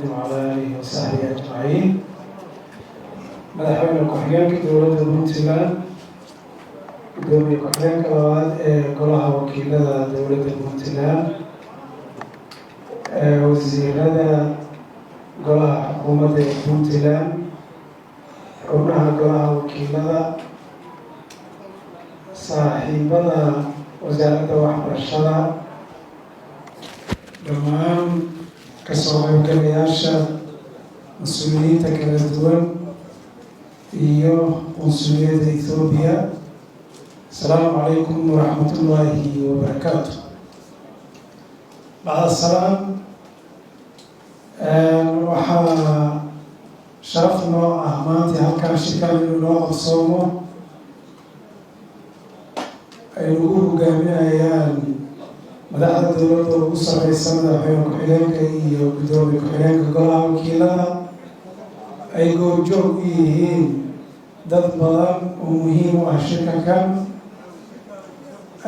محمد وعلى آله وصحبه أجمعين. Madaxweyne ku-xigeenka dowladda Puntland, gudoomiye ku-xigeenka labaad ee golaha wakiilada dowladda Puntland, wasiirada golaha xukuumadda ee Puntland, xubnaha golaha wakiilada, saaxiibada wasaaradda waxbarashada, dhammaan kasoo qaybgalayaasha, mas-uuliyiinta kala duwan iyo qunsuliyadda Etoobiya, asalaamu calaykum waraxmatullaahi wabarakaatu. Bacda salaam, waxaa sharaf noo ah maanta halkaan shirkan inuu noo qabsoomo, ay nagu hogaaminayaan madaxda dowladda ugu sareysa, madaxweyne ku-xigeenka iyo guddoomiye ku-xigeenka golaha wakiilada, ay goobjoog u yihiin dad badan oo muhiim u ah shirkankan.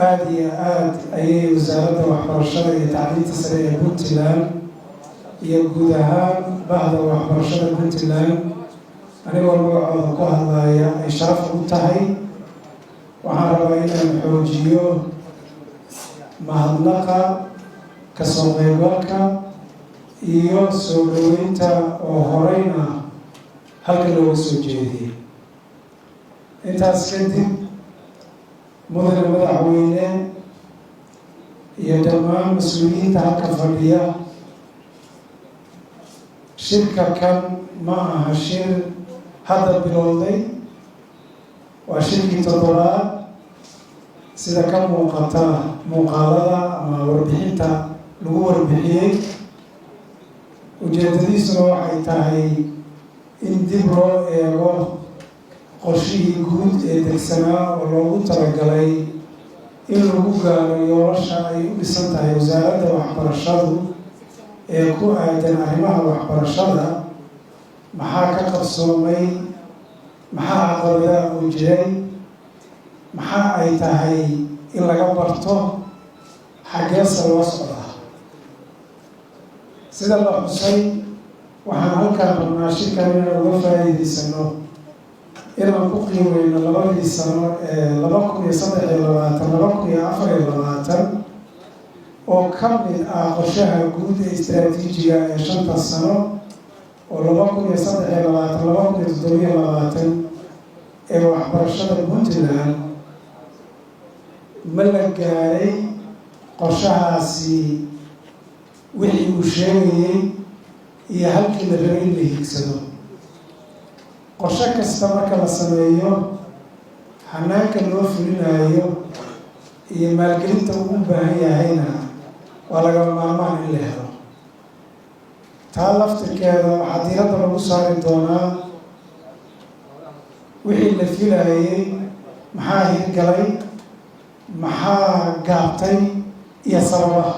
Aada iyo aada ayay wasaaradda waxbarashada iyo tacliinta sare ee Puntland iyo guud ahaan bahda waxbarashada Puntland, anigoo magacooda ku hadlaya, ay sharaf ugu tahay. Waxaan rabaa inaan xoojiyo mahadnaqa, kasoo qaybgalka iyo soo dhaweynta oo horeyna halka looga soo jeediyey. Intaas kadib, mudane madaxweyne iyo dhammaan mas-uuliyiinta halka fadhiya, shirka kan ma aha shir hadda bilowday, waa shirkii toddobaad, sida ka muuqata muuqaalada ama warbixinta lagu warbixiyey. Ujeedadiisuna waxay tahay in dib loo eego qorshihii guud ee degsanaa oo loogu talagalay in lagu gaaro yoolasha ay u dhisan tahay wasaaradda waxbarashadu ee ku aadan arrimaha waxbarashada. Maxaa ka qabsoomay? Maxaa caqabadaha oo jiray? Maxaa ay tahay in laga barto? Xaggeese loo socdaa? Sida la xusay, waxaan halkaan rabnaa shirkan inaan uga faa'iidaysano inaan ku qiimeyno labadii sano ee 2023, 2024, oo ka mid ah qorshaha guud ee istaraatiijiga ee 5ta sano oo 2023, 2027 ee waxbarashada Puntland. Ma la gaaray qorshahaasi wixii uu sheegayey iyo halkii la rabay in la hiigsado? Qorshe kasta marka la sameeyo, hanaanka loo fulinayo iyo maalgelinta uu u baahan yahayna waa lagama maarmaan in la helo. Taa laftirkeeda waxaa diiradda lagu saari doonaa wixii la filayay, maxaa hirgalay, maxaa gaabtay iyo sababaha.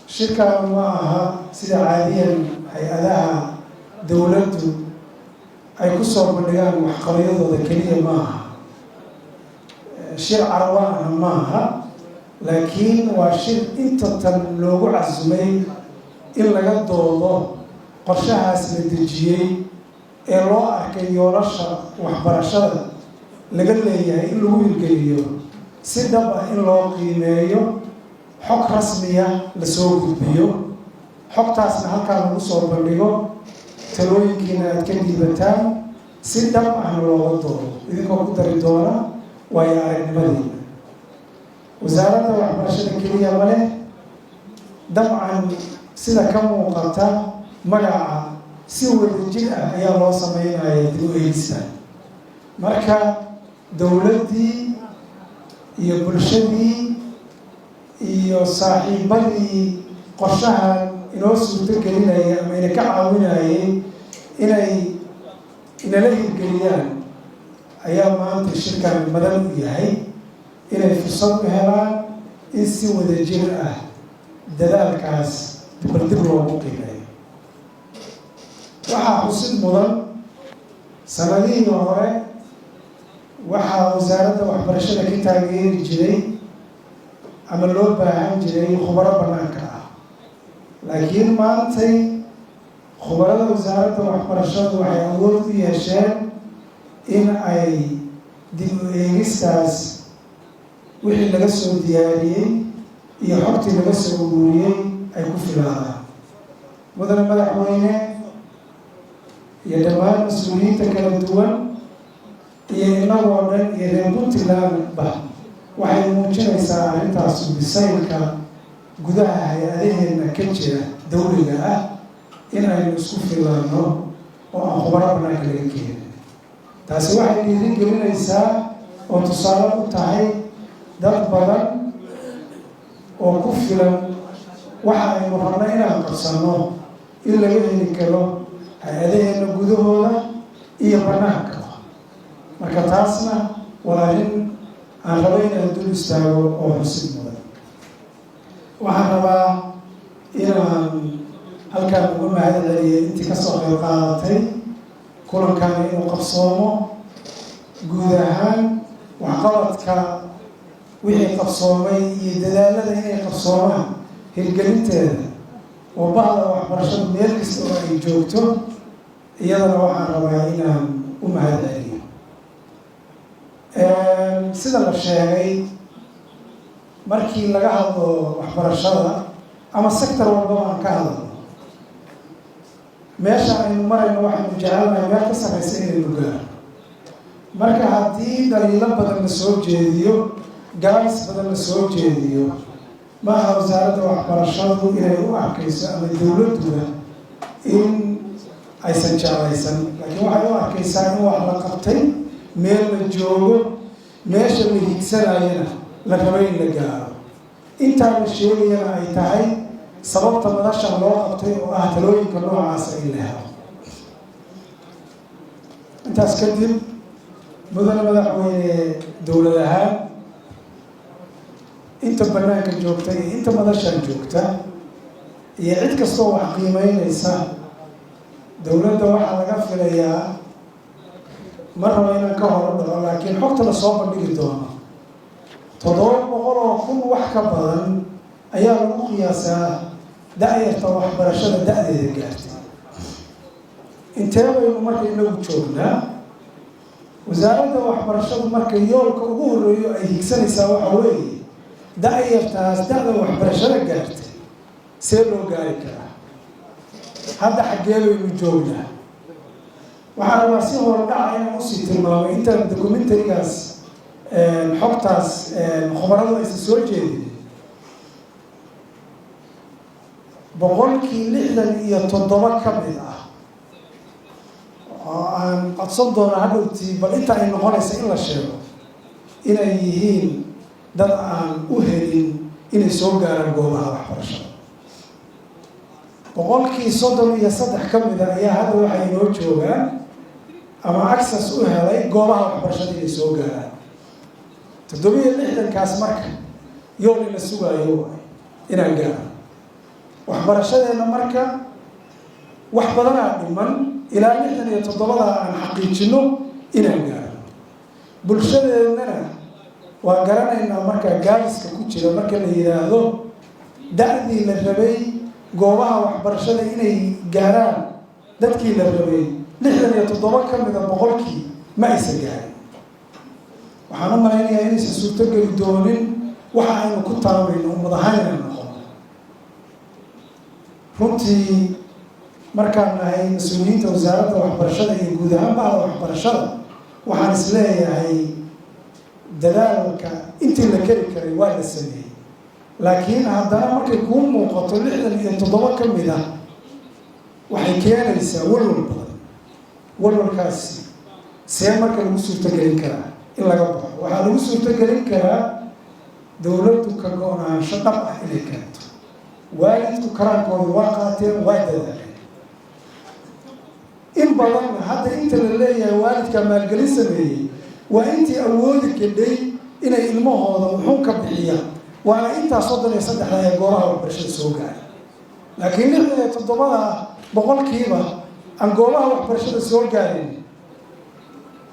Shirkan ma aha sida caadiyan hay-adaha dowladdu ay ku soo bandhigaan waxqabayadooda keliya, ma aha shir carwaana ma aha, laakiin waa shir inta tan loogu casumay in laga doodo qorshahaas la dejiyey ee loo arkay yoolasha waxbarashada laga leeyahay in lagu hirgeliyo, si dhab ah in loo qiimeeyo, xog rasmiya lasoo gudbiyo, xogtaasna halkaa lagu soo bandhigo, talooyinkiina aad ka dhiibataan, si dhab ahna looga doodo, idinkoo ku dari doona waayo aragnimadiina. Wasaaradda waxbarashada keliya ma leh. Dabcan, sida ka muuqata magaca, si wadajir ah ayaa loo sameynaya dib u eegista. Marka dowladdii iyo bulshadii iyo saaxiibadii qorshahan inoo suurto gelinaya ama ina ka caawinayay inay inala hirgeliyaan ayaa maanta shirkan madan u yahay inay fursad u helaan in si wadajir ah dadaalkaas bal dib loogu qiimeeyo. Waxaa xusid mudan, sanadihii hore waxaa wasaaradda waxbarashada ka taageeri jiray ama loo baahan jiray khubaro banaanka ah. Laakiin maantay khubarada wasaaradda waxbarashadu waxay awood u yeesheen in ay dib u eegistaas wixii laga soo diyaariyey iyo xogtii laga soo uruuriyey ay ku filaadaan. Mudane madaxweyne iyo dhammaan mas-uuliyiinta kala duwan iyo innagoo dhan iyo reer Puntlandba, waxay muujinaysaa arrintaas bisaylka gudaha hay-adaheenna ka jira dawliga ah, in aynu isku filaano oo aan khubaro banaanka laga keenin. Taasi waxay dhiiri gelinaysaa oo tusaale u tahay dad badan oo ku filan waxa aynu rabno inaan qabsanno in laga heli karo hay-adaheenna gudahooda iyo banaanka. Marka taasna waa arrin aan rabo inaan dul istaago oo xusid mudan. Waxaan rabaa inaan halkaan uga mahad celiyay intii kasoo qayb qaadatay kulankani inuu qabsoomo, guud ahaan waxqabadka wixii qabsoomay iyo dadaalada inay qabsoomaan hirgelinteeda oo bahda waxbarashadu meel kasta oo ay joogto. Iyadana waxaan rabaa inaan u mahad celiyo. Sida la sheegay, markii laga hadlo waxbarashada ama sector walbaba aan ka hadalno, meesha aynu marayno waxaynu jecelnahay meel ka sarreysa inaynu gaaro. Marka haddii dhaliilo badan la soo jeediyo, gaabis badan la soo jeediyo, maaha wasaaradda waxbarashadu inay u arkayso ama dowladduba in aysan jeclaysan, laakiin waxay u arkaysaa in wax la qabtay, meel la joogo, meesha la higsanayana la rabo in la gaaro. Intaa la sheegayana ay tahay sababta madashan loo qabtay oo ah talooyinka noocaasa in la helo. Intaas kadib, mudane madaxweyne, dowlad ahaan inta banaanka joogta iyo inta madashan joogta iyo cid kastoo wax qiimeynaysa dowladda, waxaa laga filayaa, ma rabo inaan ka hor dhaco, laakiin xogta lasoo bandhigi doono, 700,000 wax ka badan ayaa lagu qiyaasaa da-yarta waxbarashada da-deeda gaartay. Intee baynu marka inagu joognaa? Wasaaradda waxbarashadu marka yoolka ugu horeeyo ay higsanaysaa waxa weeye da-yartaas da-da waxbarashada gaartay see loo gaari karaa? Hadda xaggee baynu joognaa? Waxaan rabaa si hordhaca inaan usii tilmaamay intaan documentary-gaas xogtaas khubaradu aysan soo jeedin. 67% ka mid ah, oo aan codsan doono hadhowtii bal inta ay noqonaysa in la sheego, inay yihiin dad aan u helin inay soo gaaraan goobaha waxbarashada. 33% ka mida ayaa hadda waxay inoo joogaan ama access u helay goobaha waxbarashada inay soo gaaraan. 67-kaas marka yool in la sugaayo waay inaan gaaro waxbarashadeenna. Marka wax badanaa dhiman ilaa 67-da aan xaqiijino inaan gaarno. Bulshadeennana waa garanaynaa markaa gaabiska ku jira. Marka la yidhaahdo da-dii la rabay goobaha waxbarashada inay gaaraan dadkii la rabay, 67 ka mida boqolkii ma aysan gaarin, waxaan u malaynayaa inaysan suurtogeli doonin waxa aynu ku taamayno ummad ahaan inaan noqono. Runtii markaan nahay mas-uuliyiinta wasaaradda waxbarashada iyo guud ahaan bahda waxbarashada, waxaan is leeyahay dadaalka intii la keri karay waa la sameeyey, laakiin haddana markay kuu muuqato 67 ka mid ah, waxay keenaysaa walwal badan. Walwalkaasi see marka lagu suurtogelin karaa in laga baxo? Waxaa lagu suurtogelin karaa dowladdu ka go-naansho dhab ah inay keento. Waalidku karaankooda waa qaateen, waa dadaaleen in badanna. Hadda inta la leeyahay waalidkaa maalgelin sameeyey waa intii awoodi kadhay inay ilmahooda wuxuun ka bixiyaan, waana intaa 33-da ee goobaha waxbarashada soo gaaray. Laakiin 67-da boqolkiiba aan goobaha waxbarashada soo gaarin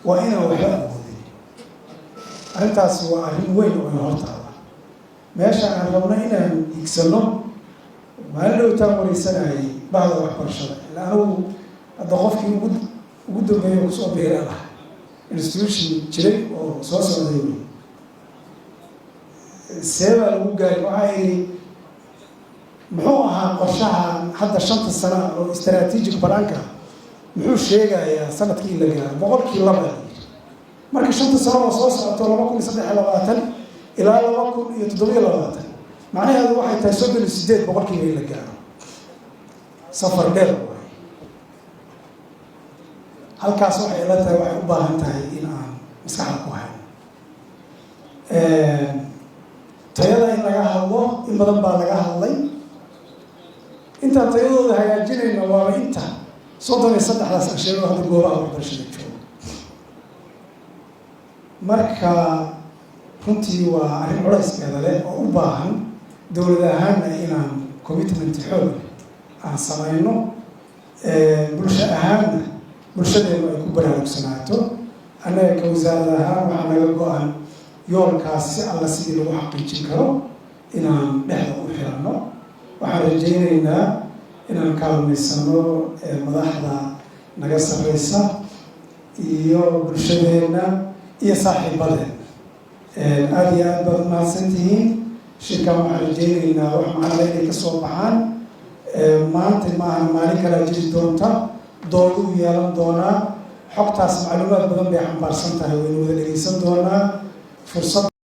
waa inaan waxba awoodin. Arrintaasi waa arrin weyn oo ina hortaada. Meesha aan rabno inaan higsano Maalin dhowtaan wareysanayay bahda waxbarashada, ila anigu hadda qofkii ugu dambeeya kusoo biira lah, institution jiray oo soo socday wey. See baa lagu gaaray? Waxaa idhi, muxuu ahaa qorshaha hadda 5-ta sana oo strategic plan-ka? Muxuu sheegayaa sanadkii in la gaaro 2%? La yiri, marka 5-ta sano oo soo socoto, 2023 ilaa 2027, macnaheedu waxay tahay 38% in la gaaro. Safar dheer waay. Halkaas waxay ila tahay waxay u baahan tahay in aan maskaxda ku hayno tayada. In laga hadlo in badan baa laga hadlay. Intaan tayadooda hagaajinayna waaba inta 33-daas aan sheego hadda goobaha waxbarashada joogo. Marka runtii waa arrin culayskeeda leh oo u baahan dowlad ahaanna inaan commitment xoog leh aan samayno, bulsho ahaanna bulshadeenu ay ku baraarugsanaato. Annaga ka wasaarad ahaan waxaa naga go-an yoolkaas si alla sidii lagu xaqiijin karo inaan dhexda u xiranno. Waxaan rajaynaynaa inaan kaalmaysano madaxda naga sarreysa iyo bulshadeenna iyo saaxiibadeenna. Aada iyo aad baad umahadsan tihiin. Shirkan waxaan rajaynaynaa wax macnale inay kasoo baxaan. Maanta maahan, maalin kalaa jiri doonta, dooduu yeelan doonaa. Xogtaas macluumaad badan bay xambaarsan tahay, waynu wada dhegeysan doonaa fursad.